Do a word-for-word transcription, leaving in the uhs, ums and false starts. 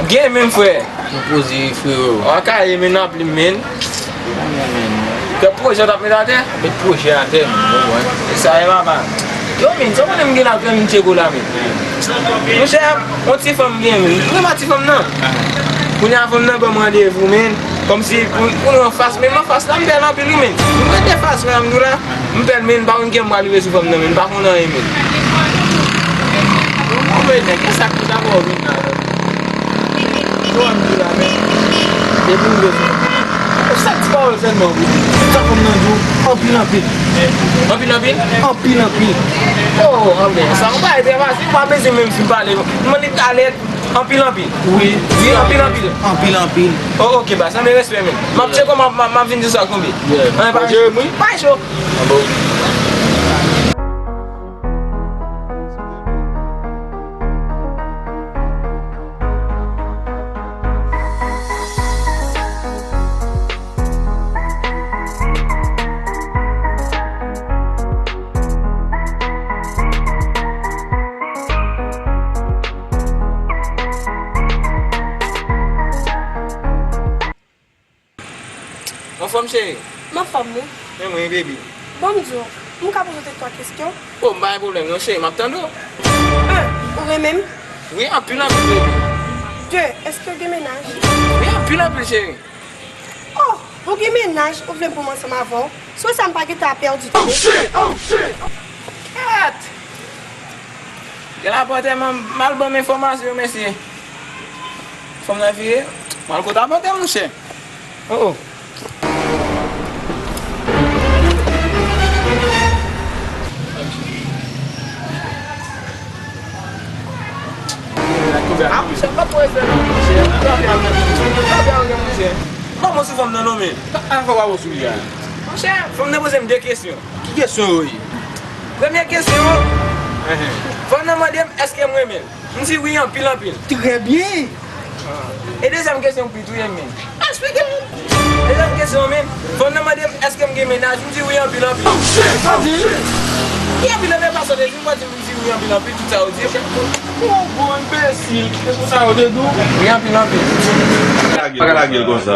Gen menm, frè. Mwen poze, frero. An kaye, men nan plim, men. Kèk pwojè w t ap met atè? Met pwojè atè, men, ou konprann. E sa e papa. Yo, men, sa w konnen m gen la, frè, m tcheko la, men. Monchè, yon ti fanm m gen, men. Mwen pa ti fanm nan. Kounye a fanm nan ban m randevou, men. Kòmsi pou, pou nou anfas, men m anfas la, m pè l anpil, wi, men. M rete fas la, m di w la. M pè l, men, m pa konn kijan m pral rive sou fanm nan, men, m pa konn anyen, men. Bon, bon, men, nèg, e sa k fè w ta fè w vin la, la? Yo, m di w la, men, depi m rive sou fanm nan, se ti pawòl sèlman, wi. Sa fanm nan di w, anpil, anpil. Anpil, anpil? Anpil, anpil. Oh, anben, sa yon bagay trè fasil, m pa bezwen menm fin pale, non. M mande talè, anpil, anpil. Wi. Wi, anpil, anpil. Anpil, anpil. Oh, ok, baz, anben respè, men. M ap tcheke, m ap, m ap, m ap vin di w sa konbyen. Yeah. Anben, pa cho. Pa cho. Anfòm, cheri? M anfòm, wi. Men mwen, baby. Bon, m di w, m ka poze w de twa kesyon? O, m pa gen pwoblèm, non, cheri, m ap tande w. En, ou renmen m? Wi, anpil, anpil, baby. De, èske w gen mennaj? Wi, anpil, anpil, cheri. Oh, ou gen mennaj, ou vle m pou m ansanm avè w? Sou sa, m pa gentan pèdi tan. Oh, shit! Oh, shit! Kèt! Gen lapòtè, m al ban m enfòmasyon, mesye. Fanm nan vire, m al kot apòtè, monchè. Oh, oh. Ah, monchè, pa pran respè, non, monchè. Respè, monchè. Kòman sou fanm nan, non, men? An fò pa sou li a. Monchè, fanm nan poze m de kesyon. Ki kesyon yo ye? Premye kesyon, fanm nan mande m èske m renmen l. M di wi, anpil, anpil. Trè byen. E dezyèm kesyon, pi touye m, men. Eksplike m. Dezyèm kesyon, men. Fanm nan mande m èske m gen mennaj. M di wi, anpil, anpil. Ki anpil, anpil pa sòt, di m, di m di wi, anpil, anpil, tout sa yo di. Ou gwo enbesil, se pou sa yo te di w. Wi, anpil, anpil. Pa ka lage l konsa.